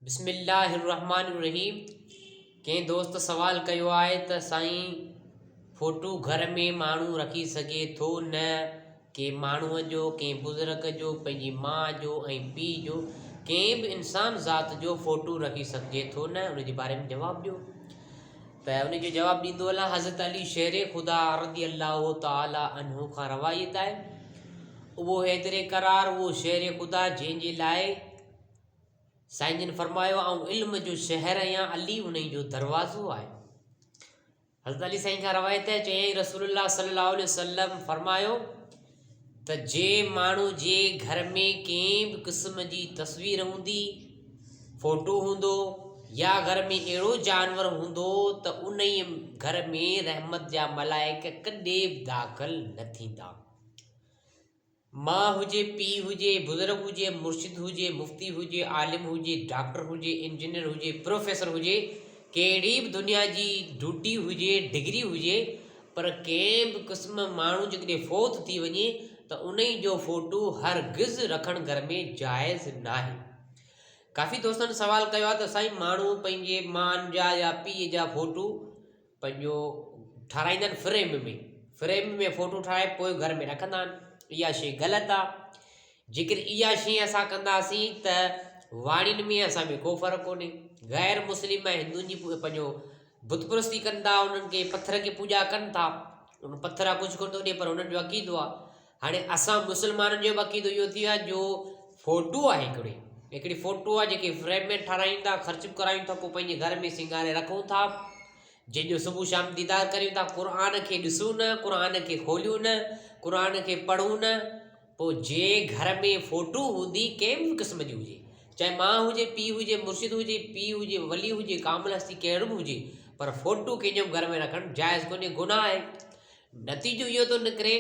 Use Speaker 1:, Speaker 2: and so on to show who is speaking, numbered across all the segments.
Speaker 1: بسم الله الرحمٰن الرحيم ڪنهن دوست سوال ڪيو آهي ته سائين فوٽو گهر ۾ ماڻهو رکي سگهي ٿو نه ڪنهن ماڻهو جو ڪنهن بزرگ جو پنهنجي ماء جو ۽ پيء جو ڪنهن به انسان ذات جو فوٽو رکي سگهجي ٿو نه ان جي باري ۾ جواب ڏيو ته ان جو جواب ڏيندو هلان حضرت علي شير خدا رضي الله تعالي عنه کان روايت آهي اهو حيدر قرار اهو شير خدا جنهن جي لاء سائين جن فرمايو، آئون علم جو شهر آهيان، علي انهي جو دروازو آهي. حضرت علي سائين کان روايت آهي، چيائين رسول الله صلي الله عليه وسلم فرمايو ته جي ماڻهو جي گهر ۾ ڪنهن به قسم جي تصوير هوندي، فوٽو هوندو يا گهر ۾ اهڙو جانور هوندو ته انهي گهر ۾ رحمت جا ملائڪ ڪڏهن به داخل نه ٿيندا. ماء هجي، پيء هجي، بزرگ هجي، مرشد هجي، مفتي هجي، عالم هجي، ڊاڪٽر هجي، انجنيئر هجي، پروفيسر هجي، ڪهڙي به دنيا جي ڊيوٽي هجي، ڊگري هجي، پر ڪنهن به قسم ماڻهو جيڪڏهن فوت ٿي وڃي ته انهي جو فوٽو هرگز رکڻ گهر ۾ جائز ناهي. ڪافي دوستن سوال ڪيو آهي ته سائين ماڻهو پنهنجي مان جا يا پيء جا فوٽو پنهنجو ٺاراهيندا آهن فريم ۾ فريم ۾ فوٽو ٺاهي پوء گهر ۾ رکندا آهن اها شي غلط آهي جيڪڏهن اها شي اسان ڪنداسين ته واڻين ۾ اسان ۾ ڪو فرق ڪونهي غير مسلم ۽ هندن جي پنهنجو بت پرستي ڪن ٿا انهن کي پٿر کي پوڄا ڪن ٿا ان پٿر آ ڪجهه ڪونه ٿو ڏي پر انهن جو عقيدو آهي هاڻي اسان مسلمانن جو به عقيدو اهو ٿي ويو آهي جو فوٽو آهي هڪڙي هڪڙي فوٽو آهي جيڪي فريم ۾ ٺارايون ٿا خرچ به ڪرايون ٿا پوء پنهنجي گهر ۾ سينگاري رکون ٿا جنهن جو صبح شام ديدار ڪريون ٿا قرآن کي ڏسون نه قرآن کي کوليون نه قرآن کي پڙهون نه پوء جي گهر ۾ فوٽو هوندي ڪنهن به قسم جي هجي چاهي ماء هجي پيء هجي مرشد هجي پيء هجي ولي هجي ڪامل هستي ڪهڙو به هجي پر فوٽو ڪنهن جو به گهر ۾ رکڻ جائز ڪونهي گناهه آهي نتيجو اهو ٿو نڪري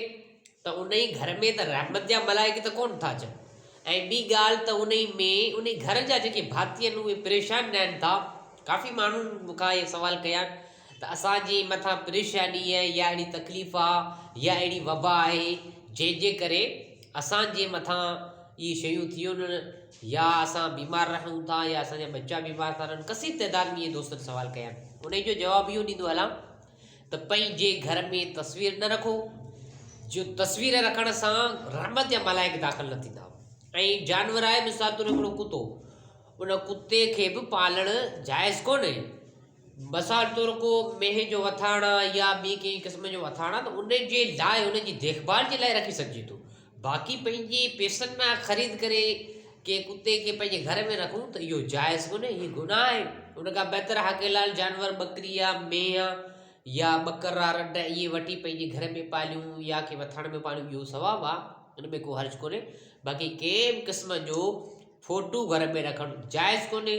Speaker 1: ته انهي گهر ۾ ته رحمت جا ملائڪ ته ڪونه ٿا اچن ۽ ٻي ڳالهه ته انهي ۾ انهي گهر جا جيڪي ڀاتي آهن اهي پريشان رهن ٿا. ڪافي ماڻهن مون کان اهي سوال ڪيا آهن ته اسان جي مٿان پريشاني يا اهڙي تڪليف آهي يا اهڙي وبا آهي جنهن جي ڪري اسان جي مٿان اهي شيون ٿيون آهن يا اسان بيمار رهون ٿا يا اسان جا ٻچا بيمار ٿا رهن ڪثير تعداد ۾ اهي دوستن سوال ڪيا آهن انهي جو جواب اهو ڏيندو هلان ته پنهنجي گهر ۾ تصوير نه رکو جو تصوير رکڻ سان رحمت جا ملائڪ داخل نه ٿيندا ۽ جانور آهي مثال طور هڪڙو ڪتو ان ڪتي کي به پالڻ جائز ڪونهي مثال طور ڪو مينهن جو وٿاڻ آ يا ٻي ڪنهن قسم جو وٿاڻ آ ته ان جي لاء ان جي ديک ڀال جي لاء رکي سگهجي ٿو باقي پنهنجي پيسن مان خريد ڪري ڪنهن ڪتي کي پنهنجي گهر ۾ رکون ته اهو جائز ڪونهي هي گناهه آهي ان کان بهتر حق حلال جانور ٻڪري آ مينهن آ يا ٻڪر آ رڍ اهي وٺي پنهنجي گهر ۾ پاليون يا ڪنهن وٿاڻ ۾ پاليون اهو ثواب آ ان ۾ ڪو حرج ڪونهي باقي ڪنهن به قسم جو فوٽو گهر ۾ رکڻ جائز ڪونهي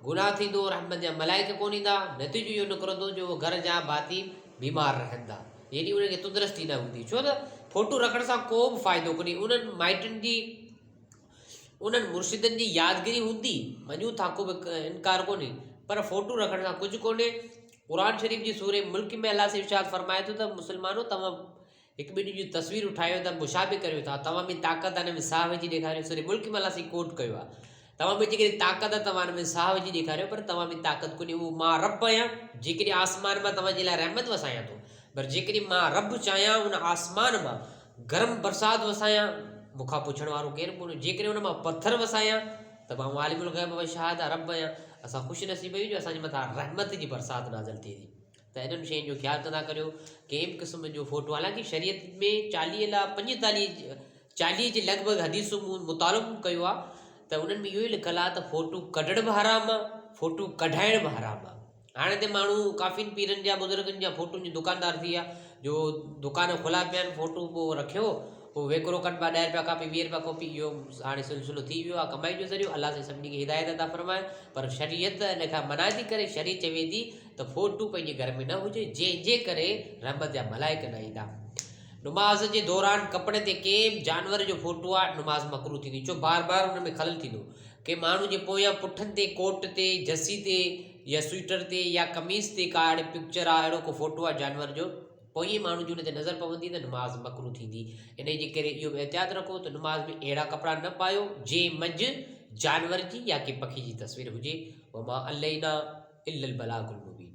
Speaker 1: گناهه ٿيندو رحمت جا ملائڪ ڪونه ايندا نتيجو اهو نڪرندو جو گهر جا ڀاتي بيمار رهندا يعني انهن کي تندرستي نه هوندي ڇو ته فوٽو رکڻ سان ڪو به فائدو ڪونهي انهن مائٽن جي انهن مرشدن جي يادگيري هوندي مڃون ٿا ڪو به انڪار ڪونهي پر فوٽو رکڻ سان ڪجهه ڪونهي قرآن شريف جي سوري ملڪ ۾ الله سائين ارشاد فرمائي ٿو ته مسلمانو توهان هڪ ٻئي جون تصويرون ٺاهيو ٿا مشابه ڪريو ٿا توهان ۾ طاقت آهي ان ۾ ساهه وجهي ڏيکاريو سوري ملڪ ۾ الله سائين ڪوٽ ڪيو آهي توهان ۾ جيڪڏهن طاقت آهي توهان ان ۾ ساهه وجهي ڏيکاريو پر توهان ۾ طاقت ڪونهي اهو مان رب آهيان جيڪڏهن آسمان مان توهان جي لاء رحمت وسايان ٿو پر جيڪڏهن مان رب چاهيان ان آسمان مان گرم برسات وسايان مون کان پڇڻ وارو ڪير به ڪونهي جيڪڏهن ان مان پٿر وسايان ته مان عالم الغيب و شهاده رب آهيان اسان خوش نصيب آهيون جو اسان جي مٿان رحمت جي برسات نازل ٿئي ٿي ته انهن شين جو خيال ڪندا ڪريو ڪنهن به قسم جو فوٽو حالانڪه شريعت ۾ چاليهه الا پنجيتاليهه چاليهه جي لڳ ڀڳ حديثون مون مطالعو به ڪيو آهي ته انهن ۾ اهو ئي لکيل آهي ته فوٽو ڪڍڻ به حرام آهي فوٽو ڪڍائڻ به حرام آهي هاڻي ته ماڻهو ڪافين پيرن جا بزرگن جا فوٽن جا دڪاندار ٿي ويا جو دڪان کلا پيا آهن فوٽو پوء رکيو پوء ويڪرو ڪن پيا ڏهه رپيا ڪاپي ويهه رپيا ڪاپي اهو هاڻي سلسلو ٿي ويو آهي ڪمائي جو ذريعو الله سائين سڀني کي هدايت عطا فرمائي پر شريعت ان کان منع ٿي ڪري شريعت چوي ٿي ته فوٽو پنهنجي گهر ۾ نه هجي جنهن جي ڪري رحمت جا ملائڪ نه ايندا. نماز جي دوران ڪپڙي تي ڪنهن به جانور جو فوٽو آ نماز مڪروه ٿيندي ڇو بار بار ان ۾ خلل ٿيندو ڪنهن ماڻهو جي پويان پٺن تي ڪوٽ تي جسي تي يا سوئيٽر تي يا قميص تي ڪا اهڙي پڪچر آ اهڙو ڪو فوٽو آ جانور جو پوئين ماڻهو جي ان تي نظر پوندي ته نماز مڪروه ٿيندي انهي جي ڪري اهو به احتياط رکو ته نماز ۾ اهڙا ڪپڙا نه پايو جنهن منجهه جانور جي يا ڪنهن پکي جي تصوير هجي. وما علينا الا البلاغ المبين.